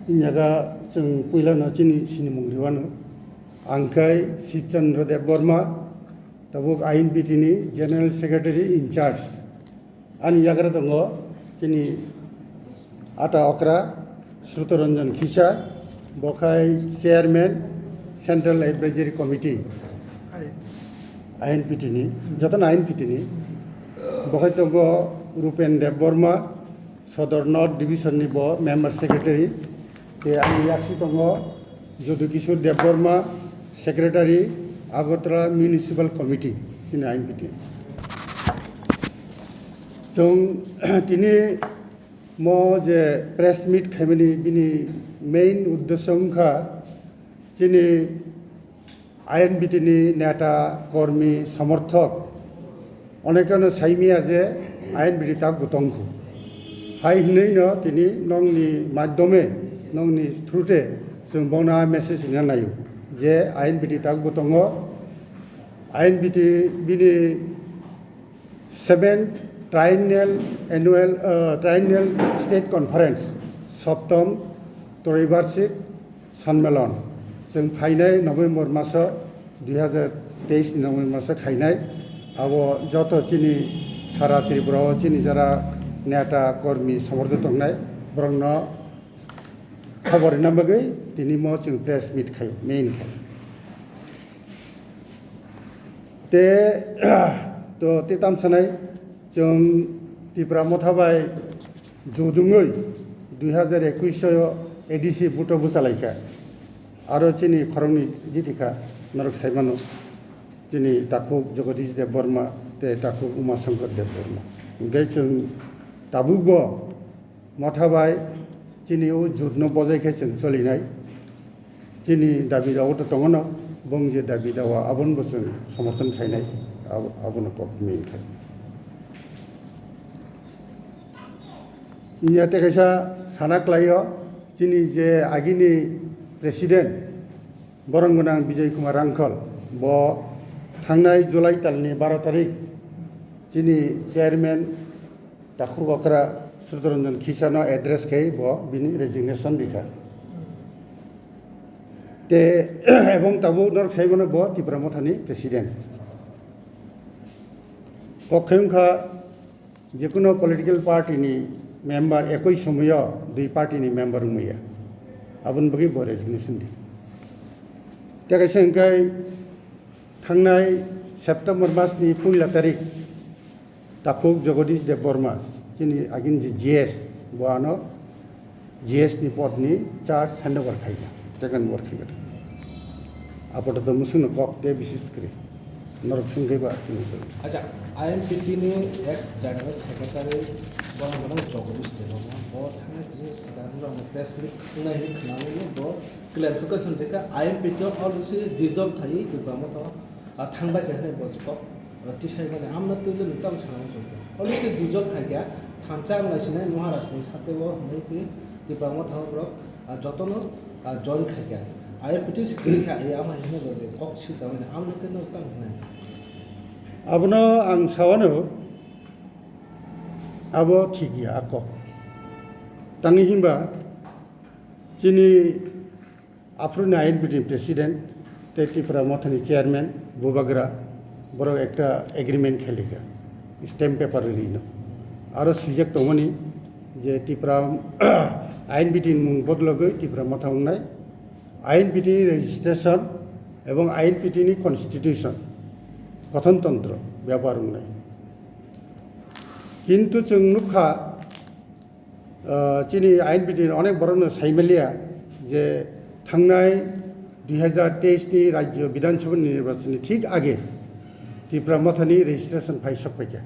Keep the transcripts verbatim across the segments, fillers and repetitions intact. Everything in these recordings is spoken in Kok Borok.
Yaga chwng puilano chini sinimung riwano. Ang khai Shivchandra Debbarma, tabuk I N P T ni General Secretary in charge. Ani yagra tongo chini ata okra Srutoranjan Khisa, bo khai Chairman Central Advisory Committee I N P T ni, jotono I N P T ni. Bo khai tongo Rupen Debbarma, Sodor North Division ni bo Member Secretary. Te ani yaksi tongo Jadu Kishore Debbarma, Secretary, Agartala Municipal Committee, chini I N P T. Chwng tini mo je press meet khaimani bini main uddesyo wngkha chini I N P T ni neta, kormi, somorthok onekano saimaya je I N P T tak bo tongkhu. Hai hinwi no tini nongni madhyome, nongni through te chwng bono message rina naio je I N P T tak bo tongo. I N P T bini seventh Triennial Annual, uh, Triennial State Conference, Soptom Troibarsik Sanmelon, chwng phainai November maso, dui hazar teis ni November maso khainai. Abo joto chini sara Tripura o chini jara neta, kormi, somorthok tongnai, borokno khobor rina bagwi tini mo chwng press meet khai, main khai. Te, to, te tam sanai, chwng Tipra Motha bai judungwi dui hazar ekush o A D C buto bwchalaikha. Aro chini khoroknwi jitikha, norok saimano, chini takhuk Jagadish Debbarma tei takhuk Uma Shankar Debbarma. Hwnkhe chwng tabukbo Motha bai chini o jotno bojai khe chwng cholinai. Chini dabi dawa to tongo no, bong je dabi dawa aboni bo chwng somorthon khainai, abo, abono kok main khai. Inya te kaisa sana klaio, chini je agini president, borong gwnang Bijay Kumar Rangkhol, bo thangnai July talni baro tarik chini chairman takhuk okra Sudharanjan Khisano address khai bo bini resignation rikha. Te ebong tabuk norok saimano bo Tipra Mothani president. Kok khai wngkha jekuno political party ni member ekoi somoyo dui party ni member wngmaya. Aboni bagwi bo resignation di. Te kaisa hwnkhe thangnai September mas ni puila tarik takhuk Jagadish Debbarma, chini agin je G S, bo ano G S ni pod ni charge handover khaikha, taken over khaikha. Apato to musung no kok te bisis kri. Norok sung khe ba chini sung. Acha, I M P T ni ex general secretary bo ano Jagadish Debbarma, bo thangnai kisa swkang press meet khnai hin khnani bo clarification rikha, I M P T o already dissolve khai Tipra Motha. A thangbai khe hwnwi bo kok, a, tisai mani amno twi le nuktam sana muchung. Olo se dissolve khai khe thansa wng lai sinai Maharaj ni sate o hwnwi se Tipra Motha borok, a, jotono, a, join khai khe. I M P T se kwrwi kha, ai ama hwnwi bo je kok si jamani amno twi nuktam hwnwi. Abono ang sawano abo thik ya a kok. Tangwi hinba chini Aphuru ni I N P T ni president tei Tipra Mothani chairman Bubagra borok ekta agreement khelikha, stamp paper rwino. Aro swijak tongmani je Tipra I N P T ni mung bodologwi Tipra Motha wngnai, I N P T ni registration ebong I N P T ni constitution, gothontontro byabohar wngnai. Kintu chwng nukha, Ah, chini I N P T ni onek borokno saimaliya je thangnai dui hazar teis ni Rajya Bidhan Sabha ni nirbachon ni thik age Tipra Mothani registration phai sok paikha.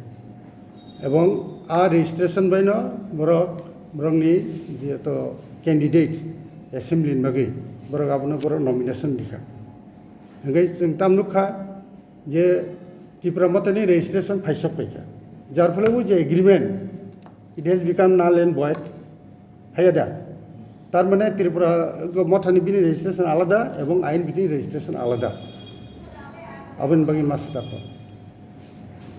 Ebong a registration baino borok, borokni je to candidate assembly ni bagwi borok abono borok nomination rikha. Hingke chwng tam nukha je Tipra Mothani registration phai sok paikha. Jar phole o je agreement, it has become null and void. Haiya da? Tar mane Tripura Mothani bini registration alada ebong I N P T ni registration alada. Aboni bagwi ma swtakha.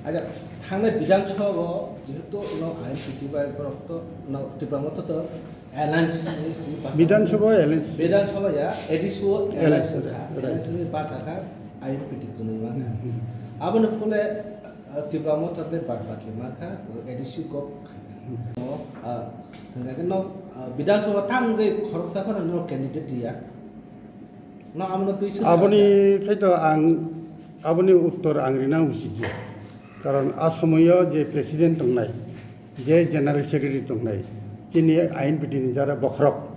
Acha, thangnai Bidhan Sabha o jehetu no I N P T bai borok to, no Tipra Motha to Alliance ni simi basa. Bidhan Sabha Alliance. Bidhan Sabha ya, A D C o Alliance, alliance wngkha. Right, right. Alliance ni basa kha I N P T kunui ma kha. Hmm, hmm. Aboni phole, uh, Tipra Motha tei bad baki ma kha, A D C kok kha. Hmm. No, uh, hwnga khe no, uh, Bidhan Sabha tang wngwi khoroksa phano no candidate ya. No, abono twi swk Aboni khaito ang, aboni uttor ang rina usit ya. Karon a somoyo je president tongnai, je general secretary tongnai, chini I N P T ni jara bokhorok,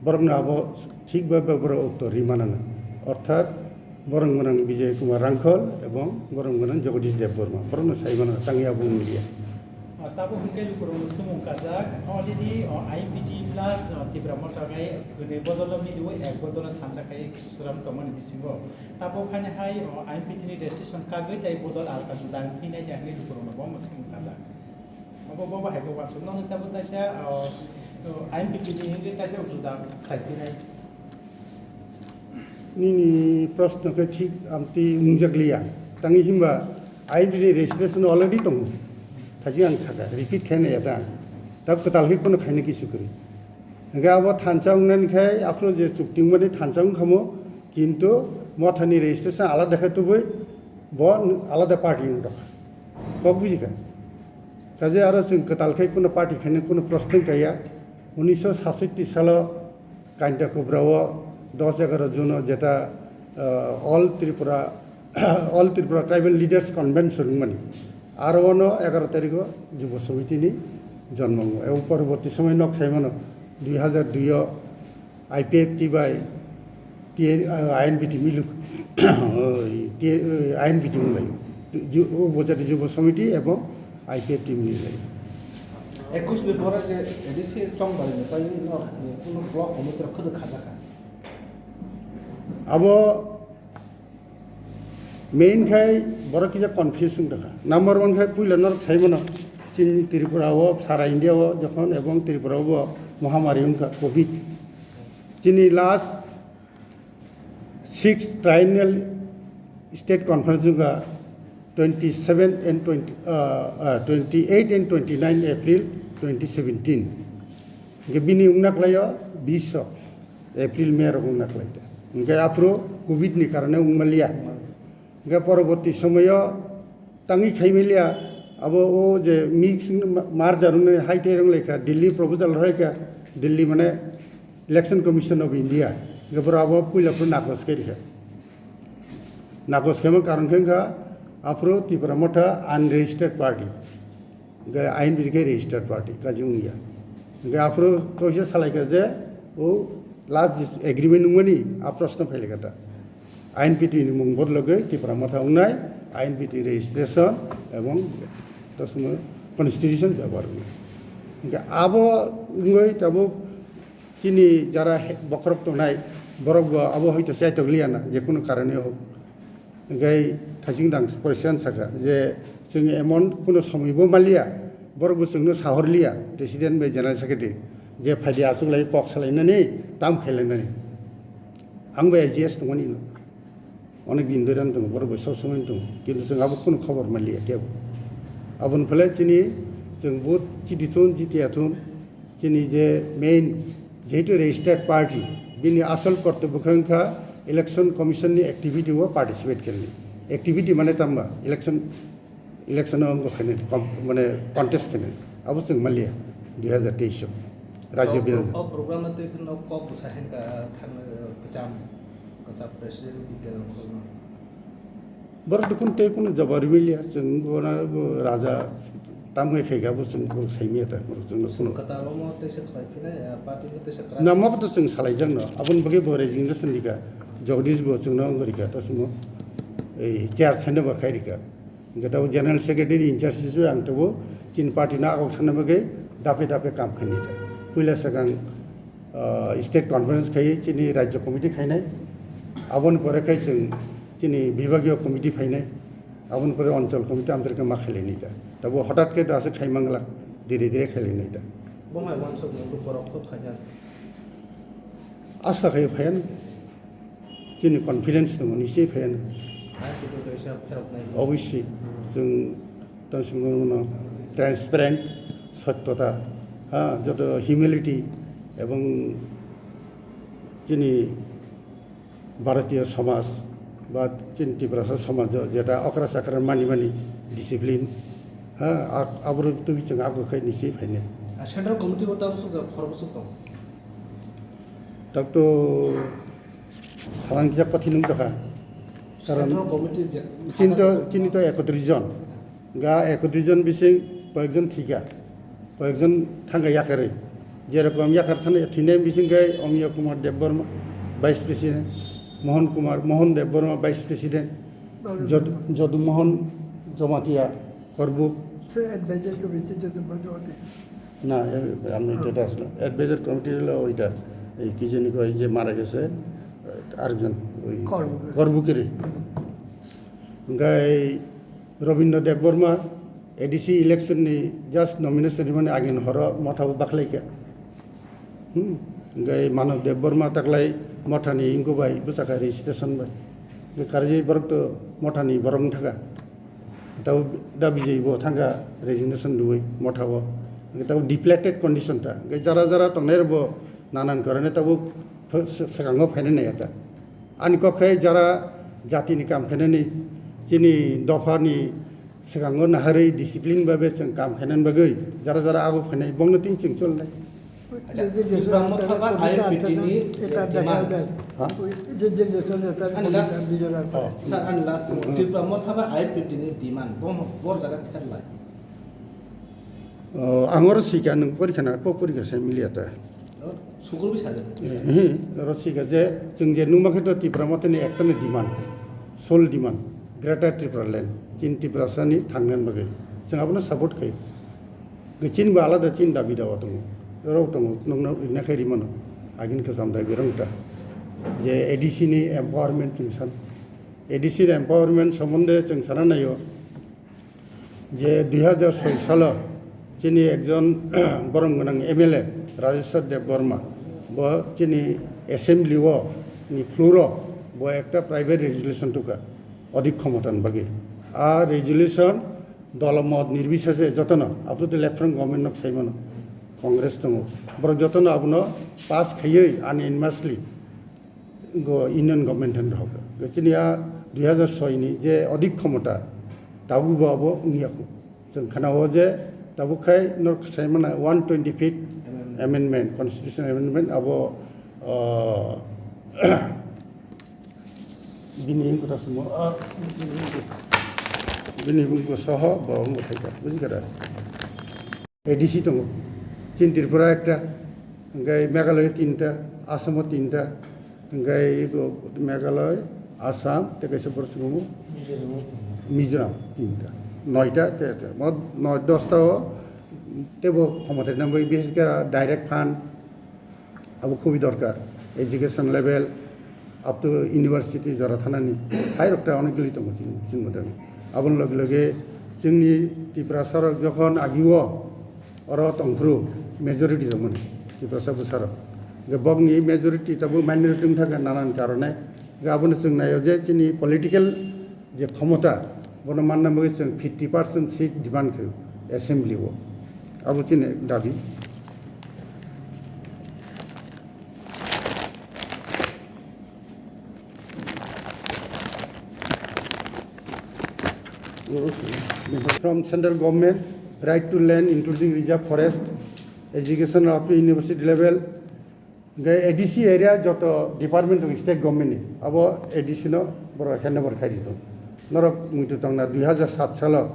borokno abo thik ba ba borok uttor ri manana. Orthat borok gwnang Bijay Kumar Rangkhol ebong borok gwnang Jagadish Debbarma, borokno sai manana, tangwi abo wngya. Ah, tabuk hwnkhe lukurokno swmung kajak, already, oh, I N P T plus, oh, Tipra Motha khai gwnwi bodolo miliwi ek bodolo thansa khai suram tongmani bisingo. Tabuk haino hai, oh, I N P T ni registration kagwi tei bodol alka juda wngwi nai ya hwnwi lukurokno bo swmung kajak. Obo, bo bahai bo wansuk. Nono tabuk taisa, oh, oh, I N P T ni hwnwi taisa juda khlai phinai. Nini proshno khe thik amtwi wngjakliya. Tangwi himba I N P T ni registration already tongo. Thajwi ang sakha, repeat khaina ya ta. Tab kwtal khe kono khaina kisu kwrwi. Hingke abo thansa wngnani khe aphuru je chukti wngmani thansa wngkhamo, kintu Mothani registration alada khe tubui bo alada party wng tongkha. Kok bujikha. Kaje aro chwng kwtal khe kuno party khaina kuno proshno kaiya. Unisho satsatti salo Kainta Kubra o dos egaroh June o jeta, ah, All Tripura, All Tripura Tribal Leaders Convention wngmani. Aro ono egaroh tarikh o Jubo Samiti ni jonmo wngo. Ebong porborti somoy nok saimano dui hazar dui o I P F T bai T N, ah, I N P T milu, oi, T-, oi, I N P T wnglaio. Ju-, o bojati Jubo Samiti ebong I P F T milu lai. Ekus ni pore je A D C chongbai ni pai no kuno block committee rok khwdwk khajakha. Abo main khai borok kisa confuse wng tongkha. Number one khai puila norok sai mano chini Tripura o, sara India o jokhon ebong Tripura o bo mohamari wngkha covid. Chini last sixth triennial state conference wngkha twenty seven and twenty, uh, uh, twenty eight and twenty nine April twenty seventeen. Hingke bini wngna khlaio bish o April, May rok wngna khlai ta. Hingke aphuru covid ni karone wngmaliya. Hingke poroborti somoyo tangwi khaimiliya, abo o je mix ma-, merger wngwi hai tei wnglaikha, Delhi proposal rwkha, Delhi mane Election Commission of India, hingke boro abo puila phuru nagos khe rikha. Nagos khema karon khe wngkha, aphuru Tipra Motha unregistered party, hingke I N P T khe registered party, kaji wngya. Hingke aphuru toisa salaikha je, o last agreement wngmani, a proshno phailaikha ta. I N P T ni mung bodologwi Tipra Motha wngnai, I N P T registration ebong to somo constitution byabohar wngnai. Hingke abo wngwi tabuk chini jara he-, bokhorok tongnai, borok bo abo hoito chaitok liya na, je kunu karone hok. Hingke thajing dang president sakha je chwng emon kunu somoibo maliya, borok bo chwngno sahor liya, president bai general secretary, je phaidi achuk lai kok salainani, tam khailainani. Ang bai G S tongmani no. Onek din dori ang tongo, borok bai sob somoi tongo. Kintu chwng abo kunu khobor manliya kebo. Aboni phale chini chwng vote chidi thun, jitiya thun, chini je main, jehetu registered party, bini asol kortobyo khe wngkha Election Commission ni activity o participate khainai. Activity mane tamba, election Election o wngkha khainai, com-, mane contest khainai. Abo chwng manliya, dui hazar teis o. Rajya Kok, Bidhan. Kok, kok program no twi kheno kok bwsa hinka thangna, kwcham, kwcham president B K Rangkhol no. Borok dukun tei kunu jawab rwmiliya, chwng bo na, bo raja tamkhe khaikha, bo chwng bo saimanya ta, bo chwng no kunu. Kwtal omo tei se khlai phinai, ah, party no tei se kwrak. Namo to chwng salai jang no, aboni bagwi bo resignation rikha, Jagdish bo chwng no wng rikha, to chwng no, ei, chair sano bo khai rikha. Hingke tabuk General Secretary in charge hisabe ang tabuk chini party no agok thangna bagwi dape dape kam khainai ta. Puila swkang, ah, state conference khai chini rajya committee khainai. Aboni pore khai chwng chini bibagiyo committee phainai. Aboni pore onchol committee amtwrwkhe ma khailainai ta. Tabuk hotat khe da aswk khai manglak, dire dire khailainai ta. Bo hai wansuk mung borok kho phaijak. Asa khai phaiyan. Chini confidence tongo, nisi phaiyan. Hai, kutu kaisa pherok nai. Obviously, chwng tong singmo no transparent, sottota, ha, joto humility, Ebong chini Bharatiyo somaj ba chini Tiprasa somaj o jeta okra chakra mani mani discipline, ha, a-, aboro twi chwng ago khai nisi phainai. Central committee o tabuk sukjak khorok bwswk tong? Tabuk to Phalangkisa kothinung tokha. Karon Central committee je chini to, chini to ekotris jon. Ga ekotris jon bising koyekjon thika. Koyekjon thangka yakarwi. Jerokom yakar thani, thinai bising kai Omiya Kumar Debbarma, Vice President, Mohan Kumar, Mohan Debbarma, Vice President, Jod-, Jodu Mohan Jamatia, Korbuk. Se advisor committee Jodu Mohan Jamatia. না, এ-, আমি তো এটা আসলে advisor committee হলো ওইটা, এই কি জানি কয় যে মারা গেছে, আরেকজন ওই কর্মকর্তা। কর্মকর্তা। গাই রবীন্দ্র Debbarma A D C election ni just nomination rimani agin horo motha bo bakhlaikha. Hmm. Gaai Manav Debbarma taklai motha ni ingko bai bwsakha registration bai. Gaai karwi borok to motha ni borok wngthaka. Tabo da bijay bo thangkha resignation rwwi motha o. Tabo depleted condition ta. Gaai jara jara tongnai rok bo nanan karone tabo ph-, swkango phainai nai ta. Ani kok khe jara jati ni kam khainani chini dopha ni swkango naharwi discipline bai bai chwng kam khainani bagwi jara jara abo phainai bongno tin chwng cholnai. Acha, Tipra Motha ba I P T ni demand. Ha? Ani last, sir, ani last, Tipra Motha ba I P T ni demand, bo, bo jaga pherlai. O, ang oro sika, nwng porikha na, kok porikha se miliya ta. Sugurwi sajak. Oro sika je, chwng je nungma khe to Tipra Motha ni ekta ni demand, sole demand, Greater Tipraland, chini Tiprasa ni thangna bagwi. Chwng abono support khai. Chini bo alada chini dabi dawa tongo. Oro tongo, nokno rina khai rimano. Agini kwcham dai berong ta. Je A D C ni empowerment chwng san. A D C ni empowerment sombonde chwng sana naio. Je dui hajar soi salo chini ekjon borom gwnang M L A Rajeshwar Debbarma bo chini assembly o ni floor o bo ekta private resolution tuka odik khomota ni bagwi. A resolution dol mot nirbisese jotono, aphuru to left front government nok saimano, Congress tongo, borok jotono abono pass khaiwi unanimously go Union Government han rohok. Chini a dui hajar soi ni je odik khomota, tabuk bo abo wngya khu. Chwng khana o je tabuk khai nok saimana one twenty fifth amendment, constitution amendment abo, ah, Bini wngkha ta sumo, ah, bini wngkha soho, bo wngkha thai ta, buji kha da? A D C tongo, chini Tripura ekta, hwnkhe Meghalaya tinta, Assam o tinta, hwnkhe ego Meghalaya, Assam, tei kaisa borok se bumo Mizoram tinta, noita, te, te, mo noi dosta o teibo khomota nangbai, bises khe direct fund, Abo khubui dorkar. Education level up to university jora thanani. Hai rok ta onek gili tongo chini, chini mote. Aboni loge loge chini Tiprasa rok jokhon agi o oro tongphuru majority rok mani Tiprasa bwsa rok. Ge bokni majority tabuk minority wng thaka nanan karone. Ge abono chwng naio je chini political je khomota, bono manna bagwi chwng fifty percent seat demand khaio assembly o. Abo chini dabi. From central government, right to land including reserve forest, education up to university level, Hingke A D C area joto department rok state government ni, abo A D C no borok handover khai di tong. Norok muitu tongna dui hajar sat salo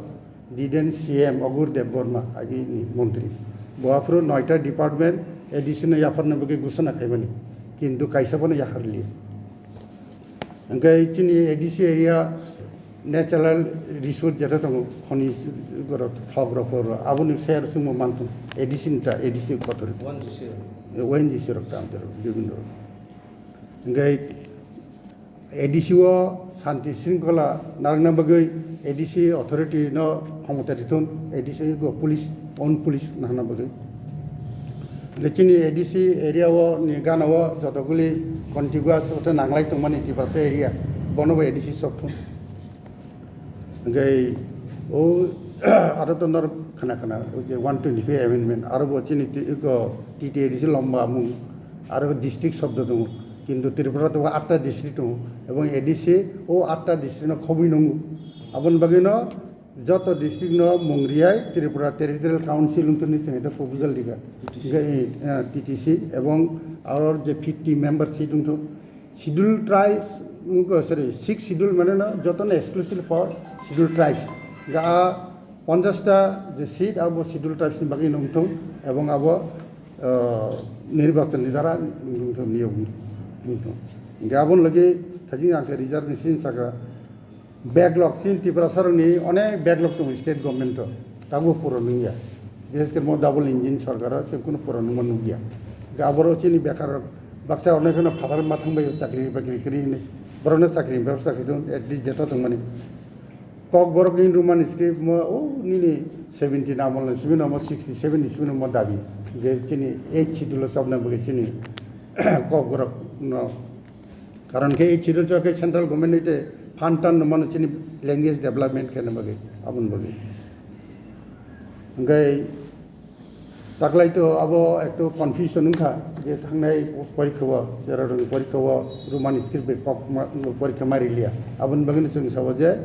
Diden C M Agur Debbarma agi ni montri. Bo aphuru noita department A D C no yapharna bagwi gusana khaimani. Kintu kaisa bono yaharliya. Hingke chini A D C area natural resource jeta tongo, khoni gorok, thok rok, rok, aboni share chwngbo manthung, A D C ni ta, A D C kotor. O N G C rok. O N G C rok ta amtero, bibhinno rok. Hingke A D C o santi shringkhola narwkna bagwi A D C authority no khomota ritun, A D C go police, own police nahana bagwi. Hingke chini A D C area o ni gana o jotoguli contiguous ote nanglai tongmani Tiprasa area, bono bo A D C sok thun. Hingke o Aro to nor khana khana, oi je one twenty five amendment, aro bo chini ti-, iko T T A D C lomba mung, aro district shobdo tongo. Kintu Tripura to atta district tongo, ebong A D C o atta district no khobwi nungo. Aboni bagwi no joto district no mung riyai Tripura Territorial Council wngtoni chwng ito proposal rikha. T T C. Hingke, eh, T T C ebong aro je fifty member seat wngtong, Scheduled tribes, mm, sorry, six schedule mane no, joto no exclusive for scheduled tribes. Ga a ponchash ta je seat abo scheduled tribes ni bagwi no wngthong, ebong abo, uh, nirbachan ni dara wngthong, niyok wngthong. Ga abon lagi thajing ang khe reserve ni sin saka, backlog, chini Tiprasarokni onek backlog tongo state government o, tabuk puron wngya. Bises khe mo double engine sorkar o, chwng kunu puron wngma nukya. Hwnkhe aboro chini bekar rok baksa onek kheno phatar ma thangbai o chakri bakri kwrwi hinwi. Borokno chakri ni bebosta khe tong, at least jeta tongmani. Kokborok in Roman script mo, o nini seventeen amol ni simi no mo sixty seven ni simi no mo dabi. Je chini eight schedule o chopna bagwi chini Kokborok no Karon khe, ei chiro chwng khe central government ni te fund tan no mano chini language development khe bagwi, aboni bagwi. Hingke taklai to abo ekto confusion wngkha je thangnai porikha o, jera rong porikha o Roman script bai kok ma, porikha ma riliya. Aboni bagwi no chwng sabo je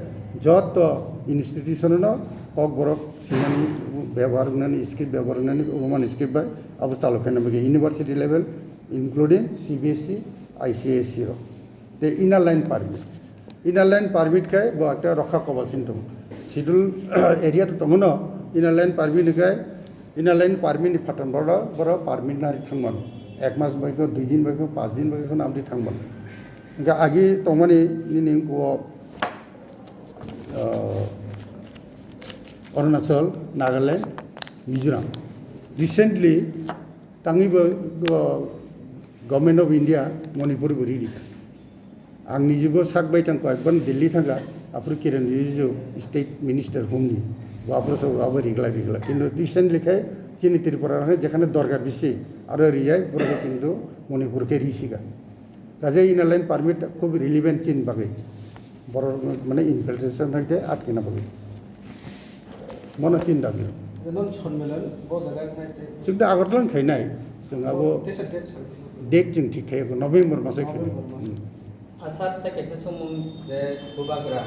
joto institution no Kokborok swimani bebohar wngnani script bebohar wngnani Roman script bai abo chalo khe bagwi university level including C B S E, I C S E rok. Tei inner line permit. Inner line permit khe bo ekta rokha kobo sin tongo. Schedule area to tongo no, inner line permit khe, inner line permit ni phatang boro, boro permit nari thangmano. Ek mas bai kho, dui din bai kho, panch din bai kho, amtwi thangmano. Hingke agi tongmani nini ko, ah, Arunachal, Nagaland, Mizoram. Recently, tangwi bo, bo Government of India Manipur bo riri. Ang nijibo sak bai thang koi, ban Delhi thangka, aphuru Kiren Rijiju state minister humni, bo aphuru sa abo rigla rigla. Kintu recently khai chini Tripura hai jekhane dorkar bisi, aro riyai, borok kintu Manipur khe risika. Kaje inner line permit khub relevant chini bagwi. Borok mane infiltration thangte atkina bagwi. Mono chin dabi. Non sonmelan bo jaga khnai te. Chwng da Agartala khainai. Chwng abo Tesa date chang. Date chwng thik khai ko November masa khainai. November masa. Hmm. Asat ta kaisa sumung je bubagra